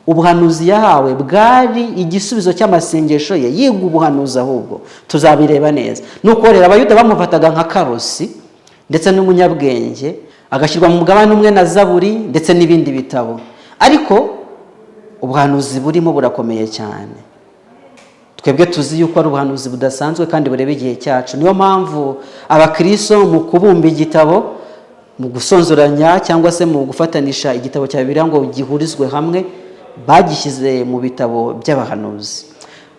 S1: Ubuhanuzi yahawe bwari igisubizo cy'amasengesho ye, yiga ubuhanuzi. Ahubwo tuzabireba neza. Nuko rero Abayuda bamufataga nka karosi ndetse n'umunyabwenge, agashyirwa mu mugabane umwe na Zaburi ndetse n'ibindi bitabo. Ariko ubuhanuzi burimo burakomeye cyane. Twebwe tuzi yuko ari ubuhanuzi budasanzwe kandi bureba igihe cyacu. Niyo mpamvu Abakristo mu kubumba igitabo Mu gusonzoranya cyangwa se mu gufatanisha igitabo cya Bibiliya ngo gihurizwe hamwe, bagishyize mu bitabo by'abahanuzi.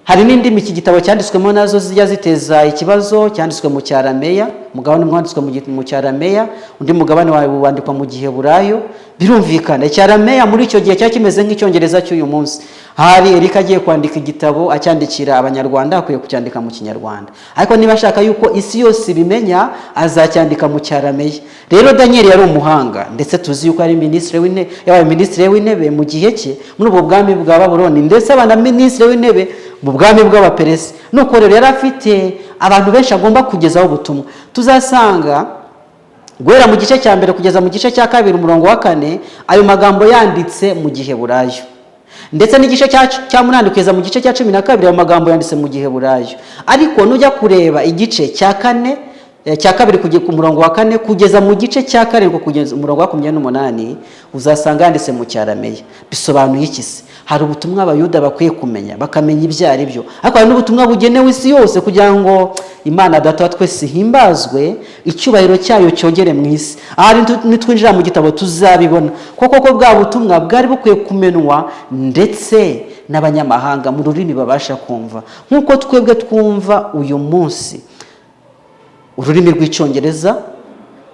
S1: Hari n'indimi iki gitabo cyanditswemo nazo zijya ziteza ikibazo. Cyanditswe mu Cyarameya, umugabane umwe wanditswe mu Cyarameya, undi mugabane wandikwa mu Giheburayo. Birumvikana, Icyarameya muri icyo gihe cyari kimeze nk'Icyongereza cy'uyu munsi. Hari Erika agiye kwandika igitabo acyandikira Abanyarwanda, akwiye kucyandika mu Kinyarwanda, ariko niba ashaka yuko isi yose ibimenya, azacyandika mu Cyarameya. Rero Daniel yari umuhanga, ndetse tuzi yuko ari minisitiri w'intebe, yabaye minisitiri w'intebe mu gihe cye muri ubwo bwami bwa Babuloni, ndetse aba na minisitiri w'intebe mu bwami bw'Abaperesi. Nuko rero yari afite abantu benshi agomba kugezaho ubutumwa. Tuzasanga guhera mu gice cya mbere kugeza mu gice cya kabiri umurongo wa 4, ayo magambo yanditse mu Giheburayo, ndetse n'igice cya 8 kugeza mu gice cya 12, ayo magambo yanditse mu Giheburayo. Ariko nujya kureba igice cya kane, cya kabiri kugeza ku murongo wa 4 kugeza mu gice cya 7 kugeza umurongo wa 28, uzasanga yanditse mu Cyarameya. Bisobanuye iki se? Hari ubutumwa Abayuda bakwiye kumenya, bakamenya ibyo ari byo, ariko hari n'ubutumwa bugenewe isi yose kugira ngo Imana Data wa twese ihimbazwe, icyubahiro cyayo cyogere mu isi. Ahari nitwinjira mu gitabo tuzabibona koko ko bwa butumwa bwari bukwiye kumenwa ndetse n'abanyamahanga mu rurimi babasha kumva, nk'uko twebwe twumva uyu munsi ururimi rw'Icyongereza,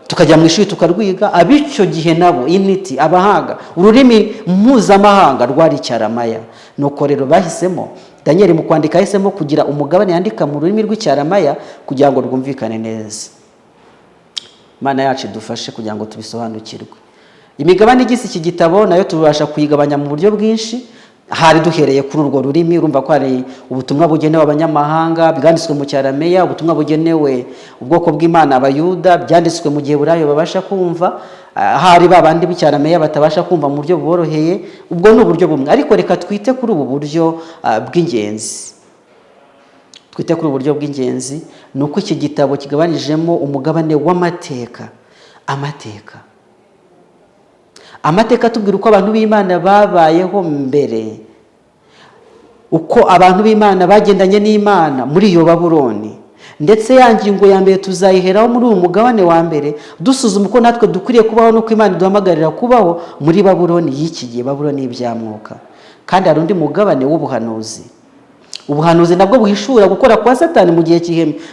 S1: tukajya mu ishuri tukarwiga. Ab'icyo gihe nabo, intiti, abahanga, ururimi mpuzamahanga rwari Icyaramaya. Nuko rero bahisemo, Daniel mu kwandika yahisemo kugira umugabane yandika mu rurimi rw'Icyaramaya kugira ngo rwumvikane neza. Imana yacu idufashe kugira ngo tubisobanukirwe. Imigabane igize iki gitabo nayo tubasha kuyigabanya mu buryo bwinshi. Hari duhereye kuri urwo rurimi, urumva ko hari ubutumwa bugenewe abanyamahanga bwanditswe mu Cyarameya, ubutumwa bugenewe ubwoko bw'Imana Abayuda byanditswe mu Giheburayo babasha kumva, hari ba bandi b'Icyarameya batabasha kumva mu buryo buboroheye. Ubwo ni uburyo bumwe, ariko reka twite kuri ubu buryo bw'ingenzi. Twite kuri ubu buryo bw'ingenzi, ni uko iki gitabo kigabanijemo umugabane w'amateka. Amateka atubwira uko abantu b'Imana babayeho mbere, uko abantu b'Imana bagendanye n'Imana muri iyo Babuloni. Ndetse ya ngingo ya mbere tuzayiheraho muri uyu mugabane wa mbere, dusuzuma uko natwe dukwiriye kubaho n'uko Imana iduhamagarira kubaho muri Babuloni y'iki gihe, Babuloni y'ibyamwuka. Kandi hari undi mugabane w'ubuhanuzi, ubuhanuzi nabwo buhishura gukora kwa Satani mu gihe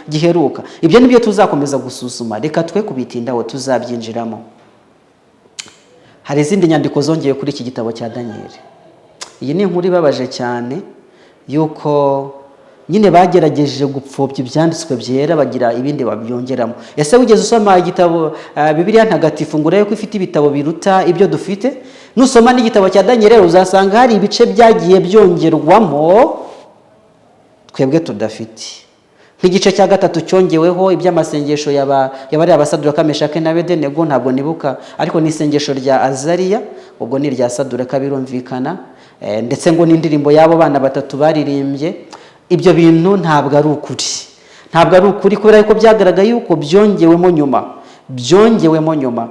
S1: giheruka. Ibyo ni byo tuzakomeza gusuzuma, reka twe kubitindaho, tuzabyinjiramo. Hari izindi nyandiko zongeye kuri iki gitabo cya Daniyeli. Iyi ni inkuru ibabaje cyane, yuko nyine bagerageje gupfobya ibyanditswe byera, bagira ibindi babyongeramo. Ese wigeze usoma igitabo Bibiliya Ntagatifu ngo urebe ko ifite ibitabo biruta ibyo dufite? Nusoma n'igitabo cya Daniyeli rero, uzasanga hari ibice byagiye byongerwamo twebwe tudafite, nk'igice cya gatatu cyongeweho iby'amasengesho y'abari Abasaduraka, Meshake na Abedenego. Ntabwo nibuka, ariko ni isengesho rya Azariya, ubwo ni irya Saduraka birumvikana, ndetse ngo n'indirimbo y'abo bana batatu baririmbye. Ibyo bintu ntabwo ari ukuri, ntabwo ari ukuri, kubera ko byagaragaye yuko byongewemo nyuma, byongewemo nyuma.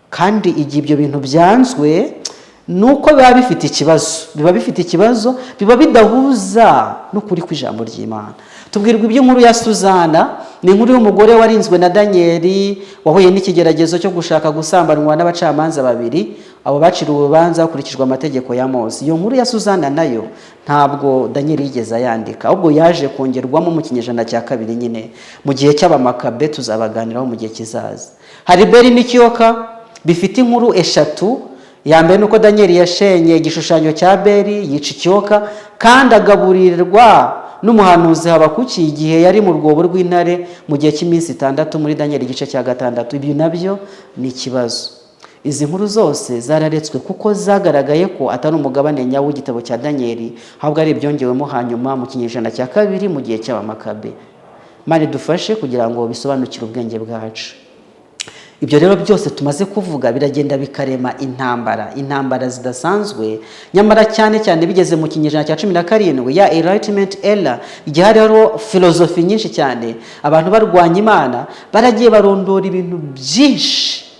S1: Kandi igihe ibyo bintu byanzwe, ni uko biba bifite ikibazo, biba bifite ikibazo, biba bidahuza n'ukuri kw'ijambo ry'Imana. Tubwirwa iby'inkuru ya Suzana. Ni inkuru y'umugore warinzwe na Daniyeli, wahuye n'ikigeragezo cyo gushaka gusambanwa n'abacamanza babiri, abo baciriwe urubanza hakurikijwe amategeko ya Mose. Iyo nkuru ya Suzana nayo ntabwo Daniyeli yigeze ayandika, ahubwo yaje kongerwamo mu kinyejana cya kabiri nyine, mu gihe cy'Abamakabe. Tuzabaganiraho mu gihe kizaza. Hari Beri n'ikiyoka, bifite inkuru eshatu. Ya mbere ni uko Daniyeli yashenye igishushanyo cya Beri, yica ikiyoka, kandi agaburirwa n'umuhanuzi Habakuki igihe yari mu rwobo rw'intare mu gihe cy'iminsi 6, muri Daniyeli igice cya 6. Ibi nabyo ni ikibazo. Izi nkuru zose zararetswe kuko zagaragaye ko atari umugabane nyawo w'igitabo cya Daniyeli, ahubwo ari ibyongewemo hanyuma mu kinyejana cya kabiri, mu gihe cy'Abamakabe. Imana idufashe kugira ngo bisobanukire ubwenge bwacu. Ibyo rero byose tumaze kuvuga biragenda bikarema intambara, intambara zidasanzwe. Nyamara cyane cyane bigeze mu kinyejana cya 17, ya Enlightenment era, igihe hariho filozofi nyinshi cyane, abantu barwanya Imana, baragiye barondora ibintu byinshi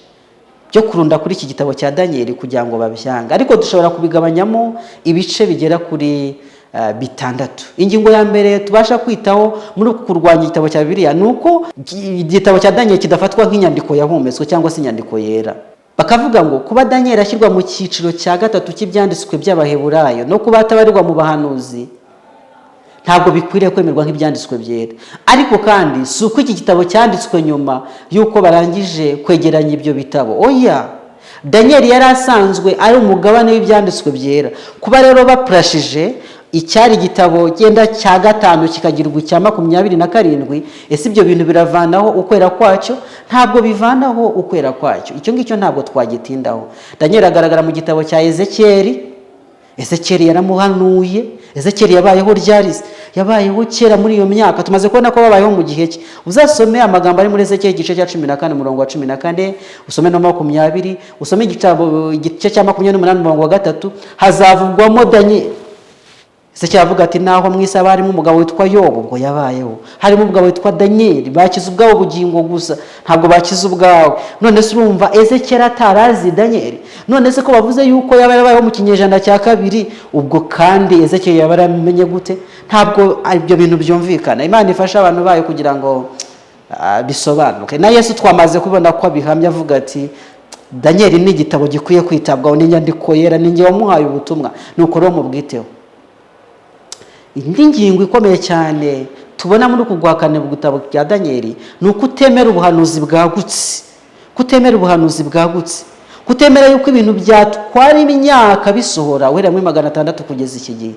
S1: byo kurunda kuri iki gitabo cya Daniyeli kugira ngo babyange. Ariko dushobora kubigabanyamo ibice bigera kuri 6. Ingingo ya mbere tubasha kwitaho muri uku kurwanya igitabo cya Bibiliya ni uko igitabo cya Daniel kidafatwa nk'inyandiko yahumetswe cyangwa se inyandiko yera. Bakavuga ngo kuba Daniel ashyirwa mu cyiciro cya gatatu cy'ibyanditswe by'Abaheburayo no kuba atabarirwa mu bahanuzi ntabwo bikwiriye kwemerwa nk'ibyanditswe byera. Ariko kandi si uko iki gitabo cyanditswe nyuma y'uko barangije kwegeranya ibyo bitabo. Oya, Daniel yari asanzwe ari umugabane w'ibyanditswe byera. Kuba rero bapurashije icyari igitabo genda cya gatanu kikagirwa icya 27, ese ibyo bintu biravanaho ukwera kwacyo? Ntabwo bivanaho ukwera kwacyo. Icyo ngicyo ntabwo twagitindaho. Daniel agaragara mu gitabo cya Ezekiyeli. Ezekiyeli yaramuhanuye. Ezekiyeli yabayeho ryari? Yabayeho kera muri iyo myaka. Tumaze kubona ko babayeho mu gihe cye. Uzasome amagambo ari muri Ezekiyeli igice cya 14 umurongo wa 14, usome no 20, usome igice cya 28 umurongo wa 3, hazavugwamo Daniel. Ezekiyeli avuga ati naho mu isi haba harimo umugabo witwa Yobu, ubwo yabayeho, harimo umugabo witwa Daniel, bakize ubwabo bugingo gusa, ntabwo bakize ubwawe. None se urumva Ezekiyeli atarazi Daniel? None se ko bavuze yuko yaba yarabayeho mu kinyejana cya kabiri, ubwo kandi Ezekiyeli yaba yaramenye gute? Ntabwo ibyo bintu byumvikana. Imana ifasha abantu bayo kugira ngo bisobanuke. Na Yesu twamaze kubona ko abihamya, avuga ati Daniel ni igitabo gikwiye kwitabwaho, ni inyandiko yera, ni njye wamuhaye ubutumwa. Nuko rero mubwiteho. Indi ngingo ikomeye cyane tubona muri uku guhakana igitabo cya Daniel ni ukutemera ubuhanuzi bwagutse. Kutemera ubuhanuzi bwagutse, kutemera yuko ibintu byatwara imyaka bisohora, uhereye muri 600 kugeza iki gihe.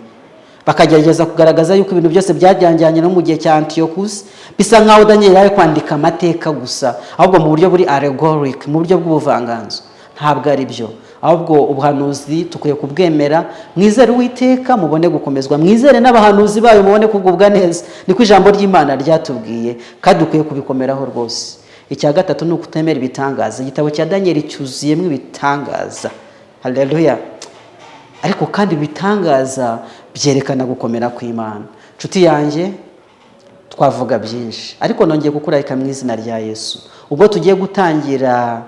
S1: Bakagerageza kugaragaza yuko ibintu byose byajyanjyanye no mu gihe cya Antiyokusi, bisa nkaho Daniel yari kwandika amateka gusa, ahubwo mu buryo buri allegoric, mu buryo bw'ubuvanganzo. Ntabwo ari byo. Ahubwo ubuhanuzi tukwiye kubwemera. Mwizere Uwiteka mubone gukomezwa, mwizere n'abahanuzi bayo mubone kugubwa neza. Niko ijambo ry'Imana ryatubwiye, kandi dukwiye kubikomeraho rwose. Icya gatatu ni ukutemera ibitangaza. Igitabo cya Daniel cyuzuyemo ibitangaza. Haleluya! Ariko kandi ibitangaza byerekana gukomera kw'Imana. Nshuti yanjye, twavuga byinshi, ariko nongeye kukurarika mu izina rya Yesu. Ubwo tugiye gutangira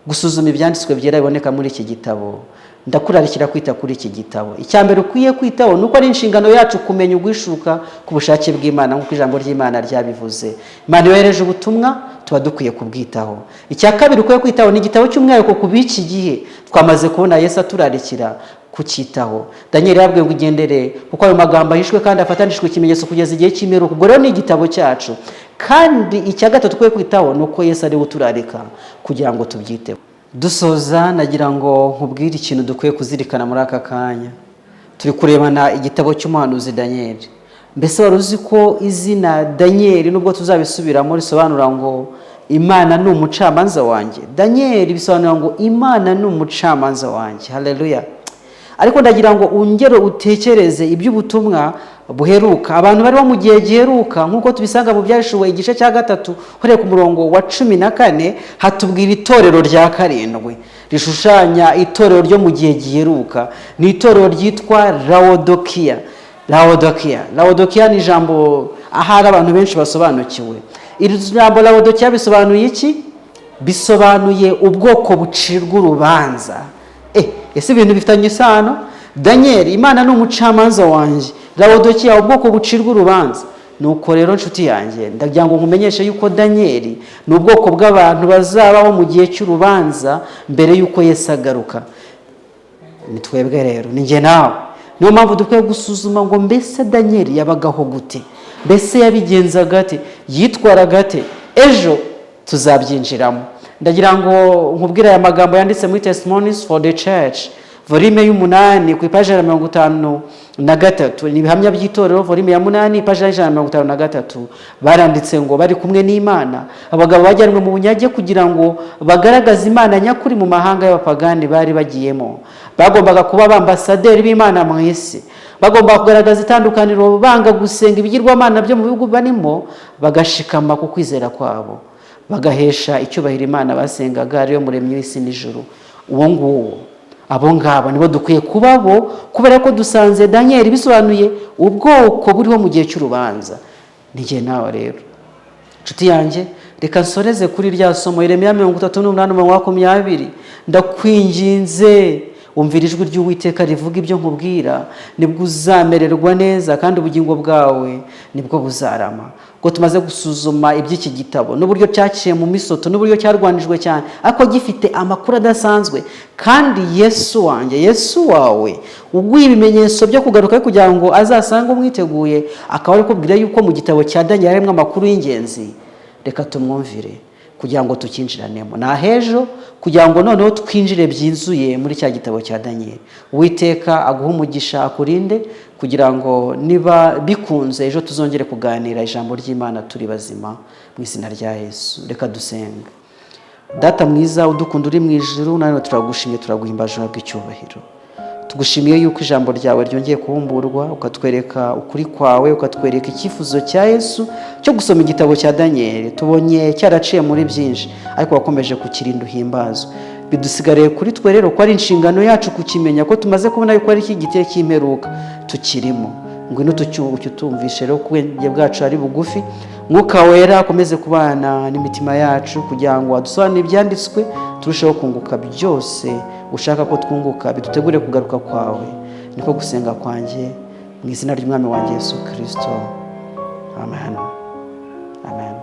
S1: gusuzuma ibyanditswe byera biboneka muri iki gitabo, ndakurarikira kwita kuri iki gitabo. Icya mbere ukwiye kwitaho ni uko ari inshingano yacu kumenya ugwishuka ku bushake bw'Imana, nk'uko ijambo ry'Imana ryabivuze. Imana yohereje ubutumwa, tuba dukwiye kubwitaho. Icya kabiri ukwiye kwitaho ni igitabo cy'umwihariko ku b'iki gihe. Twamaze kubona Yesu aturarikira kucyitaho. Daniel yabwiye ngo ugendere kuko ayo magambo ahishwe kandi afatanishijwe ikimenyetso kugeza igihe cy'imperuka. Ubwo rero ni igitabo cyacu. Kandi icya gatatu tukwiye kwitaho ni uko Yesu ari we uturarika kugira ngo tubyiteho. Dusoza, nagira ngo nkubwire ikintu dukwiye kuzirikana muri aka kanya turi kurebana igitabo cy'umuhanuzi Daniel. Mbese wari uzi ko izina Daniel, nubwo tuzabisubiramo, risobanura ngo Imana ni umucamanza wanjye? Daniel bisobanura ngo Imana ni umucamanza wanjye. Haleluya! Ariko ndagira ngo ungere utekereze iby'ubutumwa buheruka, abantu bariho mu gihe giheruka, nk'uko tubisanga mu Byahishuwe igice cya 3 uhereye ku murongo wa 14. Hatubwira itorero rya karindwi rishushanya itorero ryo mu gihe giheruka, ni itorero ryitwa Lawodokiya. Lawodokiya, Lawodokiya ni ijambo ahari abantu benshi basobanukiwe. Iri jambo Lawodokiya bisobanuye iki? Bisobanuye ubwoko bucirwa urubanza. Ese ibintu bifitanye isano? Daniel, Imana ni umucamanza wanjye; Lawodokiya, ubwoko bucirwa urubanza. Nuko rero, nshuti yanjye, ndagira ngo nkumenyeshe yuko Daniel ni ubwoko bw'abantu bazabaho mu gihe cy'urubanza mbere y'uko Yesu agaruka. Ni twebwe rero, ni njye nawe. Niyo mpamvu dukwiye gusuzuma ngo mbese Daniel yabagaho gute? Mbese yabigenzaga ate? Yitwaraga ate? Ejo tuzabyinjiramo. Ndagira ngo nkubwire aya magambo yanditse muri Testimonies for the Church, volume y'umunani, ku ipaji ya 53. Ni Ibihamya by'Itorero, volume ya 8, ipaji ya 153. Baranditse ngo bari kumwe n'Imana. Abagabo bajyanwe mu bunyage kugira ngo bagaragaze Imana nyakuri mu mahanga y'abapagani bari bagiyemo. Bagombaga kuba abambasaderi b'Imana mu isi. Bagomba kugaragaza itandukaniro, banga gusenga ibigirwamana byo mu bihugu barimo, bagashikama ku kwizera kwabo, bagahesha icyubahiro Imana basengaga, ariyo Muremyi w'isi n'ijuru. Uwo nguwo, abo ngabo nibo dukwiye kuba bo, kubera ko dusanze Daniel bisobanuye ubwoko buriho mu gihe cy'urubanza. N'igihe nawe rero, nshuti yanjye, reka nsoreze kuri rya somo, Yeremiya 38 umurongo wa 20. Ndakwinginze. Umvira ijwi ry'Uwiteka rivuga ibyo nkubwira, nibwo uzamererwa neza kandi ubugingo bwawe nibwo buzarama. Ubwo tumaze gusuzuma iby'iki gitabo n'uburyo cyaciye mu misoto n'uburyo cyarwanijwe cyane, ariko gifite amakuru adasanzwe, kandi Yesu wanjye, Yesu wawe uguha ibimenyetso byo kugaruka kugira ngo azasange umwiteguye, akaba ari kubwira yuko mu gitabo cya Daniel harimo amakuru y'ingenzi. Reka tumwumvire kugira ngo tukinjiranemo na hejo, kugira ngo noneho twinjire byinzuye muri cya gitabo cya Daniel. Uwiteka aguhe umugisha, akurinde, kugira ngo niba bikunze ejo tuzongere kuganira ijambo ry'Imana turi bazima mu izina rya Yesu. Reka dusenga. Data mwiza udukunda uri mu ijuru, nawe turagushimye, turaguhimbaje, uhabwe icyubahiro. Tugushimiye yuko ijambo ryawe ryongeye kubumburwa, ukatwereka ukuri kwawe, ukatwereka icyifuzo cya Yesu cyo gusoma igitabo cya Daniel. Tubonye cyaraciye muri byinshi, ariko wakomeje kukirinda uhimbazwe. Bidusigariye kuri twe rero ko ari inshingano yacu kukimenya, ko tumaze kubona yuko ari iki gihe cy'imperuka tukirimo. Ngwino tucyumvishe rero, ubwenge bwacu ari bugufi. Mwuka Wera akomeze kubana n'imitima yacu kugira ngo adusobanurire ibyanditswe, turusheho kunguka byose ushaka ko twunguka, bidutegure kugaruka kwawe. Niko gusenga kwanjye mu izina ry'Umwami wanjye Yesu Kristo, amen, amen.